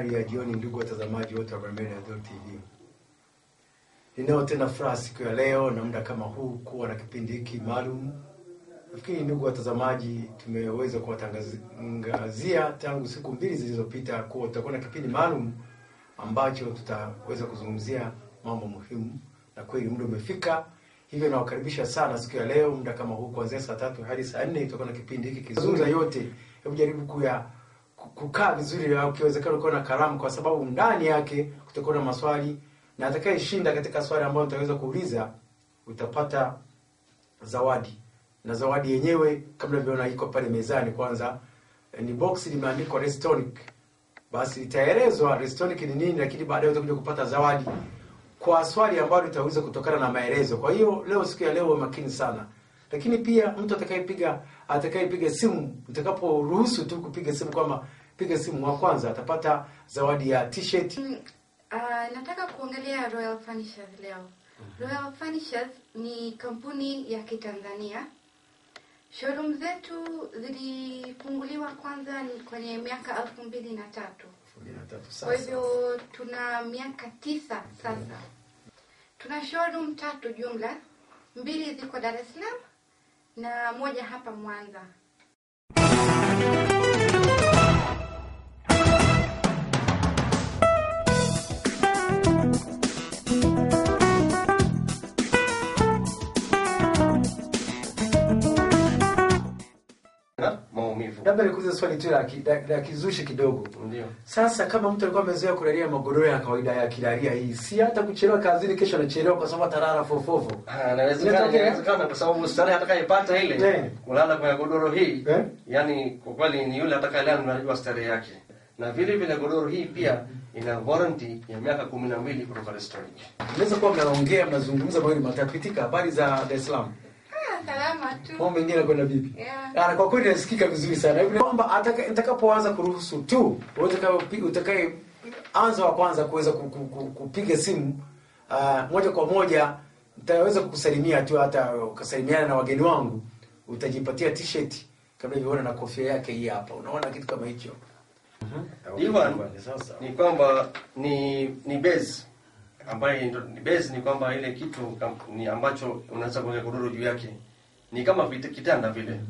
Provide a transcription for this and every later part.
Habari ya jioni, ndugu watazamaji wote wa Brameda TV. Ninao tena furaha siku ya leo na muda kama huu kuwa na kipindi hiki maalum. Nafikiri ndugu watazamaji, tumeweza kuwatangazia tangu siku mbili zilizopita kuwa tutakuwa na kipindi maalum ambacho tutaweza kuzungumzia mambo muhimu, na kweli muda umefika. Hivyo nawakaribisha sana siku ya leo muda kama huu kuanzia saa 3 hadi saa 4 tutakuwa na kipindi hiki kizuri. Yote hebu jaribu kukaa vizuri, au ukiwezekana ukiwa na kalamu, kwa sababu ndani yake kutakuwa na maswali, na atakayeshinda katika swali ambalo utaweza kuuliza utapata zawadi. Na zawadi yenyewe kama unavyoona iko pale mezani. Kwanza ni box limeandikwa Restonic. Basi itaelezwa Restonic ni nini, lakini baadaye utakuja kupata zawadi kwa swali ambalo litaweza kutokana na maelezo. Kwa hiyo leo, siku ya leo, makini sana. Lakini pia mtu atakayepiga simu, mtakaporuhusu tu kupiga simu, kwamba piga simu wa kwanza atapata zawadi ya t-shirt. Nataka kuongelea Royal Furnitures leo. Royal Furnitures ni kampuni ya Kitanzania. Showroom zetu zilifunguliwa kwanza ni kwenye miaka 2003. Kwa hivyo tuna miaka 9 sasa. Tuna showroom 3 jumla, 2 ziko Dar es Salaam na 1 hapa Mwanza. Labda nikuulize swali tu la kizushi kidogo. Ndio. Sasa kama mtu alikuwa amezoea kulalia magodoro ya kawaida ya kilalia hii, si hata kuchelewa kazini kesho anachelewa kwa sababu atalala fofofo. Ah, inawezekana kwa sababu starehe atakayepata ile kulala kwa godoro hii, yani kwa kweli ni yule atakayelala anajua starehe yake. Na vile vile godoro hii pia ina warranty ya miaka 12 kutoka Restonic. Mnaweza kuwa mnaongea mnazungumza mawili matatu katika habari za Dar es Salaam. Salama tu. Mambo mengine kwenda vipi? Yeah. Kwa kweli nasikika vizuri sana. Hivi kwamba nitakapoanza kuruhusu tu utakaye anza wa kwanza kuweza kupiga simu moja kwa moja nitaweza kukusalimia tu, hata ukasalimiana na wageni wangu, utajipatia t-shirt kama unavyoona na kofia yake hii hapa. Unaona kitu kama hicho? Ivan, ni kwamba ni base ambaye ni base, ni kwamba ile kitu ni ambacho unaweza kuweka godoro juu yake. Ni kama kitanda vile.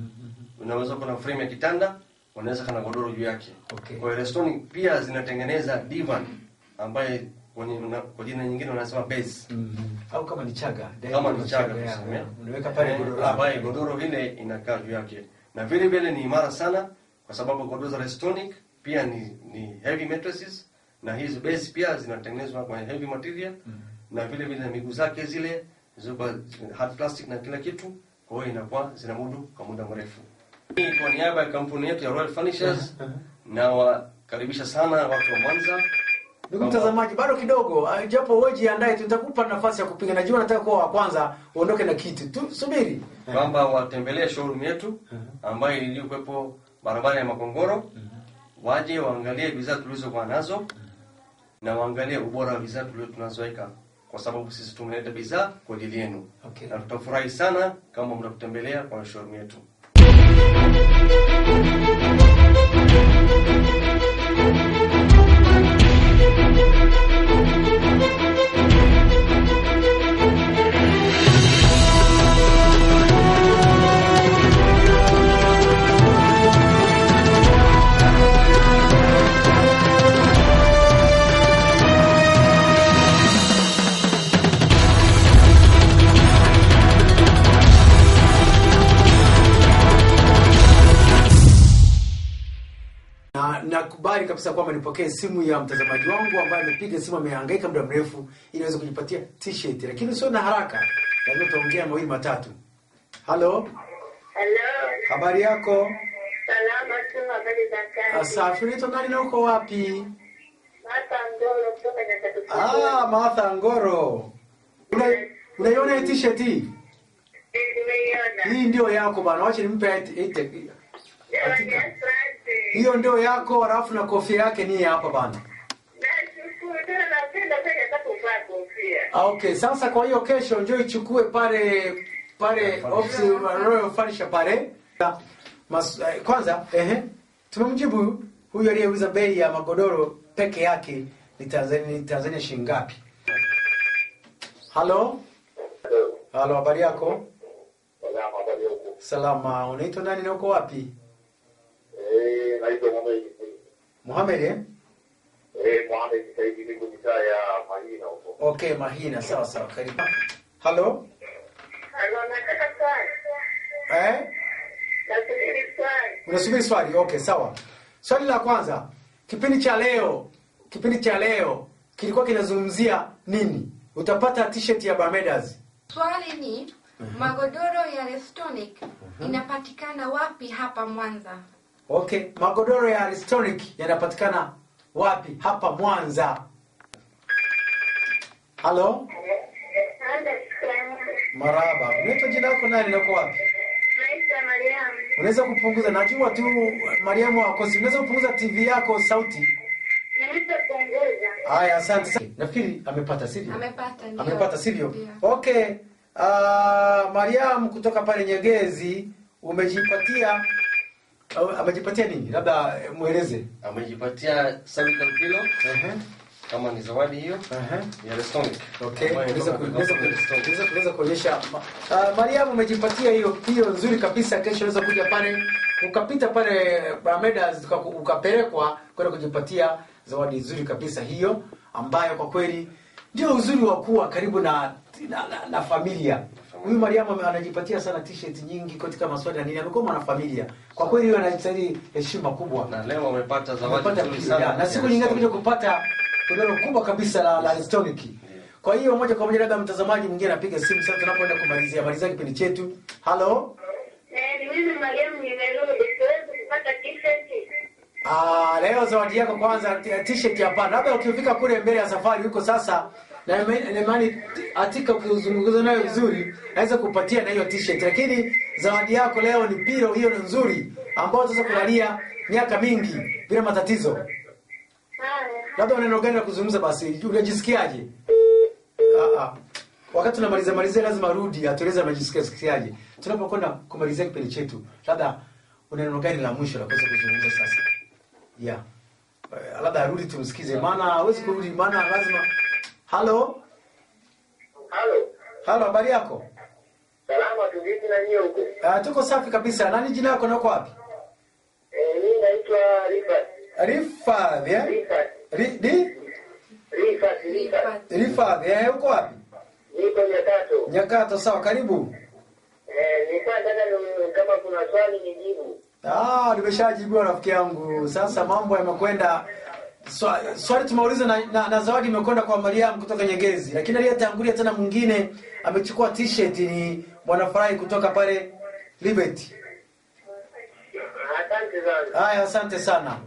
Unaweza kuna frame ya kitanda, unaweza kana godoro juu yake. Okay. Kwa hiyo Restonic pia zinatengeneza divan ambaye kwa jina nyingine wanasema base. Au kama ni chaga, kama ni chaga tuseme. Unaweka pale godoro ambaye godoro ile inakaa juu yake. Na vile vile ni imara sana kwa sababu godoro za Restonic pia ni heavy mattresses, na hizi base pia zinatengenezwa kwa heavy material. Na vile vile miguu zake zile ziko hard plastic na kila kitu. Kwa hiyo inakuwa zinamudu kwa muda mrefu. Kwa niaba ya kampuni yetu ya Royal Furnitures na wakaribisha sana watu wa Mwanza. Ndugu mtazamaji, bado kidogo, japo wewe jiandae, tutakupa nafasi ya kupiga. Najua nataka kuwa wa kwanza uondoke na kitu. Tu subiri. Kwamba watembelee showroom yetu ambayo iliyokuwepo barabara ya Makongoro. Waje waangalie bidhaa tulizokuwa nazo na waangalie ubora wa bidhaa tunazoweka, kwa sababu sisi tumeleta bidhaa kwa ajili yenu. Okay. Na tutafurahi sana kama mnatutembelea kwa showroom yetu. Nakubali kabisa kwamba nipokee simu ya mtazamaji wangu ambaye amepiga simu, amehangaika muda mrefu ili aweze kujipatia t-shirt, lakini sio na haraka, lazima tuongee mawili matatu. Halo. Hello. Habari yako? Salama tu, habari za kazi? Safi. Unaitwa nani na uko wapi? Martha Ngoro kutoka Nyakatutu. Martha Ngoro. Unaiona hii t-shirt hii? Nimeiona. Hii ndio yako bana. Wacha nimpe. Hiyo ndio yako, alafu na kofia yake ni hapa bana. Nashukuru tena, napenda sana kuvaa kofia. Okay, sasa kwa hiyo kesho njoo ichukue pale pale ofisi Royal Furniture pale. Kwanza tumemjibu huyu aliyeuza bei ya magodoro peke yake ni Tanzania shilingi ngapi? Halo? Halo, habari yako? Salama, habari yako? Salama. Unaitwa nani na uko wapi? Naitwa Mohamed. Mohamed eh? Mohamed Saidi, niko mitaa ya Mahina huko. Okay, Mahina, sawa sawa, karibu. Halo? Halo, nataka swali. Eh? Nasubiri swali. Unasubiri swali? Okay, sawa. Swali la kwanza, kipindi cha leo kilikuwa kinazungumzia nini? Utapata t-shirt ya Barmedas. Swali ni magodoro ya Restonic inapatikana wapi hapa Mwanza? Okay, magodoro ya Restonic yanapatikana wapi hapa Mwanza? Halo? Marhaba. Unaitwa jina lako nani na uko wapi? Naitwa Mariamu. Unaweza kupunguza, najua tu Mariamu hakosi. Unaweza kupunguza TV yako sauti? Nilipopunguza. Haya, asante. Nafikiri amepata sivyo? Amepata, ndio. Amepata sivyo? Ndio. Okay. Mariam kutoka pale Nyegezi, umejipatia amejipatia nini? Labda mueleze. Amejipatia cervical pillow kama ni zawadi hiyo ya Restonic. Okay, Ambayo inatoka kwa Restonic. unaweza kuonyesha. Mariam umejipatia hiyo nzuri kabisa. Kesho unaweza kuja pale ukapita pale Barmedas ukapelekwa kwenda kujipatia zawadi nzuri kabisa hiyo, ambayo kwa kweli ndio uzuri wa kuwa karibu na familia. Huyu Mariam anajipatia sana t-shirt nyingi katika maswali na nini, amekuwa mwanafamilia. Kwa kweli huyu anastahili heshima kubwa. Na leo amepata zawadi Amepata nzuri sana. Na siku nyingine tutakuja kupata godoro kubwa kabisa la Restonic. Kwa hiyo moja kwa moja labda mtazamaji mwingine anapiga simu sasa tunapoenda kumalizia kipindi chetu. Halo? Ni mimi Mariam nimerudi. Siwezi kupata t-shirt. Leo zawadi yako kwanza t-shirt hapana. Labda ukifika kule mbele ya safari huko sasa na imani atika ukizungumza nayo vizuri naweza kupatia na hiyo t-shirt. Lakini zawadi yako leo ni pilo hiyo ni nzuri ambayo utaweza kulalia miaka mingi bila matatizo. Labda una neno gani la kuzungumza basi? Unajisikiaje? Wakati tunamaliza lazima rudi atueleze anajisikiaje. Tunapokwenda kumalizia kipindi chetu, labda una neno gani la mwisho la kuweza kuzungumza sasa? Yeah. Labda arudi tumsikize, maana hawezi kurudi, maana lazima. Halo? Halo. Halo, habari yako? Salama tu, vipi na nyie huko? Tuko safi kabisa. Nani jina lako na uko wapi? Mimi naitwa Rifat. Rifat, eh? Rifat. Rifat. Rifat, uko wapi? Niko Nyakato. Nyakato, sawa, karibu. Nilikuwa nataka kama kuna swali nijibu. Nimeshajibiwa rafiki yangu. Sasa mambo yamekwenda. Swali tumeuliza na zawadi imekwenda kwa Mariam kutoka Nyegezi. Lakini aliyetangulia tena mwingine amechukua t-shirt ni Bwana Furahi kutoka pale Liberty. Asante sana. Haya, asante sana.